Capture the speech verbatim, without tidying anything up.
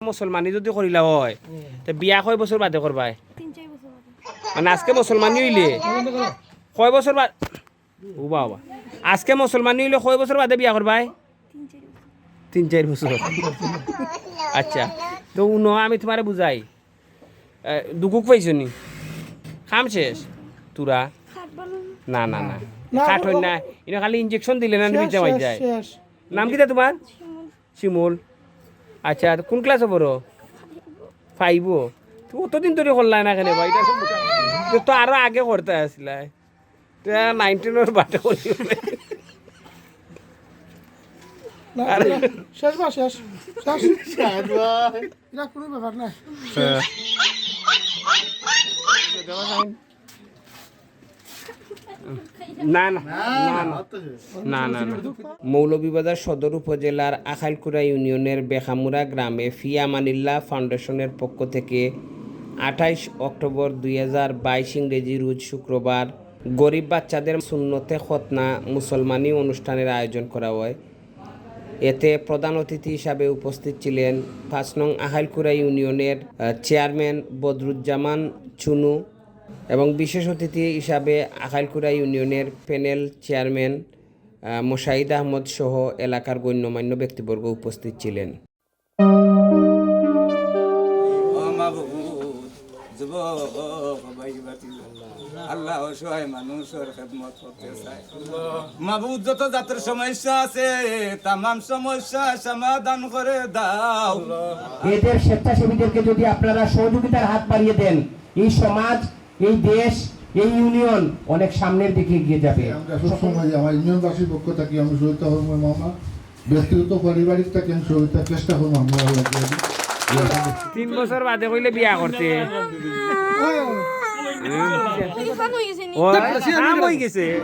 মুসলমানি যদি করিলা অয়, তে বিয়া কয় বছর বাদে করবায়? তিন চার বছর আগে। মানে আজকে মুসলমানি অইলে কয় বছর বাদ? ও বাবা, আজকে মুসলমানি অইলে কয় বছর বাদে বিয়া করবায়? তিন চার বছর। তিন চার বছর। আচ্ছা, তো উনো আমি তুমারে বুঝাই। এ, দুগুক পাইছো নি? কাম শেষ? তুরা? খাট ভালো না। না, না, না। না, কাট ও- হইন না। ইনো খালি ইঞ্জেকশন দিলে না, শেষ, নিবিতে হয়ে শেষ, যায়। শেষ। নাম কিতা তুমার? শিমুল। শিমুল। আচ্ছা, তো কোন ক্লাসে পড়ো? ফাইভও। তো অতদিন ধরি করলায় না কেনে বা? ইটা তো, তো আরো আগে করতে আসলায়। তো নাইনটিনর বাটে করি। না, আরে। শেষ বা শেষ। শেষ। শাহেদ ভাই। ইটা কুনু ব্যাপার না। না, না, না, না। না, না, না। মৌলভীবাজার সদর উপজেলার আখাইলকুড়া ইউনিয়নের বেখামুড়া গ্রামে ফি আমানিল্লাহ ফাউন্ডেশনের পক্ষ থেকে আঠাইশ অক্টোবর দুই হাজার বাইশ ইংরেজি রোজ শুক্রবার গরিব বাচ্চাদের সুন্নতে খতনা মুসলমানি অনুষ্ঠানের আয়োজন করা হয়। এতে প্রধান অতিথি হিসাবে উপস্থিত ছিলেন পাঁচ নং আখাইলকুড়া ইউনিয়নের, আহ, চেয়ারম্যান বদরুজ্জামান চুনু এবং বিশেষ অতিথি হিসাবে আখাইলকুড়া ইউনিয়নের প্যানেল চেয়ারম্যান, আহ, মোশাহিদ আহমদ সহ এলাকার গণ্যমান্য ব্যক্তিবর্গ উপস্থিত ছিলেন। ও মাবুদ, যুবক ভাই বাতিজা, আল্লাহ অসহায় মানুষর খেদমত করতে চায়। মাবুদ, যত জাতের সমস্যা আছে, তামাম সমস্যা সমাধান করে দাও। এদের স্বেচ্ছাসেবীদেরকে যদি আপনারা সহযোগিতার হাত বাড়িয়ে দেন, এই সমাজ, এই দেশ, এই ইউনিয়ন অনেক সামনের দিকে এগিয়ে যাবে। আমরা সবসময় আমার ইউনিয়নবাসীর পক্ষ থেকে আমি সহযোগিতা করবো মামা, ব্যক্তিগত পারিবারিক থেকে আমি সহযোগিতার চেষ্টা করবো আমরা। তিন বছর বাদে কইলে বিয়া করতে। ইরফান হয়ে গেছে নি। ও, কাম হয়ে গেছে।